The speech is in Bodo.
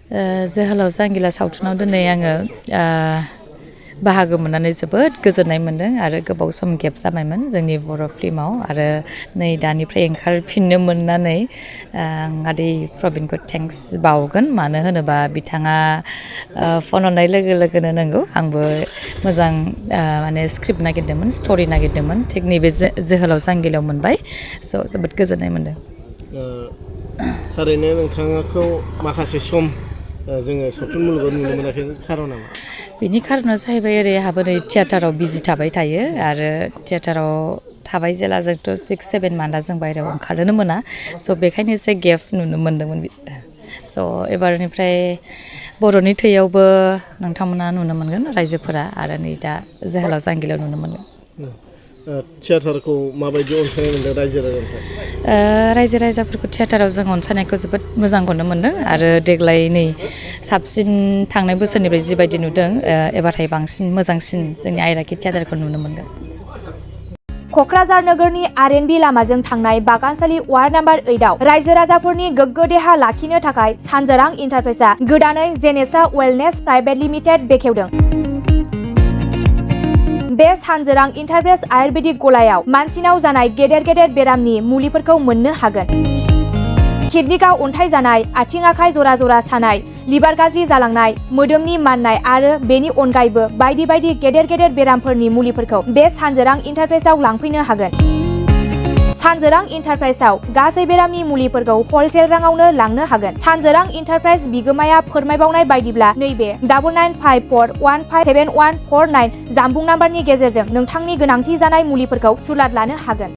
जोहोलाव जांगिला सावथुनाव दिनै आङो बाहागो मोननानै जोबोद गोजोननाय मोन्दों आरो गोबाव सम गेप जाबायमोन जोंनि बर' फिल्माव आरो नै दानिफ्राय ओंखारफिननो मोननानै आं आदै प्रबिनखौ थेंक्स बावगोन मानो होनोबा बिथाङा फन हरनाय लोगो लोगोनो नंगौ आंबो मोजां माने स्क्रिप्ट नागिरदोंमोन स्ट'रि नागिरदोंमोन थिग नैबे जोहोलाव जांगिलायाव मोनबाय स' जोबोद गोजोननाय मोन्दों थारैनो नोंथांखौ माखासे सम जोङो सावथुन मुलुगाव नुनो मोनाखै खार'ना मा बिनि खारना जाहैबाय ओरै आंहाबो नै थियेटाराव बिजि थाबाय थायो आरो थियेटाराव थाबाय जेला जोंथ' 6-7 मान्थआ जों बायहेरायाव ओंखारनोनो मोना स' बेखायनो एसे गेप नुनो मोन्दोंमोन स' एबारनिफ्राय बर'नि थैयावबो नोंथांमोना नुनो मोनगोन रायजोफोरा आरो नै दा जोहोलाव जांगिलायाव नुनो मोनगोन थियेटारखौ माबायदि अनसायनाय मोन्दों रायजो राजानिफ्राय रायजो राजाफोरखौ थियेटाराव जों अनसायनायखौ जोबोद मोजांखौनो मोन्दों आरो देग्लाय नै साबसिन थांनाय बोसोरनिफ्राय जिबायदि नुदों एबारहाय बांसिन मोजांसिन जोंनि आइराखि थियेटारखौ नुनो मोनदों क'क्राझार नोगोरनि आर.एन.बि लामाजों थांनाय बागानसालि वार्ड नाम्बार 8आव रायजो राजाफोरनि गोग्गो देहा लाखिनो थाखाय सानजोरां इन्टारप्राइजआ गोदानै जेनेसा वेलनेस प्राइभेट लिमिटेड बेखेवदों। बे सानजोरां इन्टारप्राइज आयुर्वेदिक गलायाव मानसिनाव जानाय गेदेर गेदेर बेरामनि मुलिफोरखौ मोननो हागोन। किडनिकआव अन्थाइ जानाय, आथिं आखाइ जरा जरा सानाय, लिभार गाज्रि जालांनाय, मोदोमनि माननाय आरो बेनि अनगायैबो बायदि बायदि गेदेर गेदेर बेरामफोरनि मुलिफोरखौ बे सानजोरां इन्टारप्राइजआव लांफैनो हागोन। सानजोरां इन्टारप्राइजआव गासै बेरामनि मुलिफोरखौ हलसेल राङावनो लांनो हागोन। सानजोरां इन्टारप्राइज बिगोमाया फोरमायबावनाय बायदिब्ला नैबे 9954157149 जानबुं नाम्बारनि गेजेरजों नोंथांनि गोनांथि जानाय मुलिफोरखौ सुलाद लानो हागोन।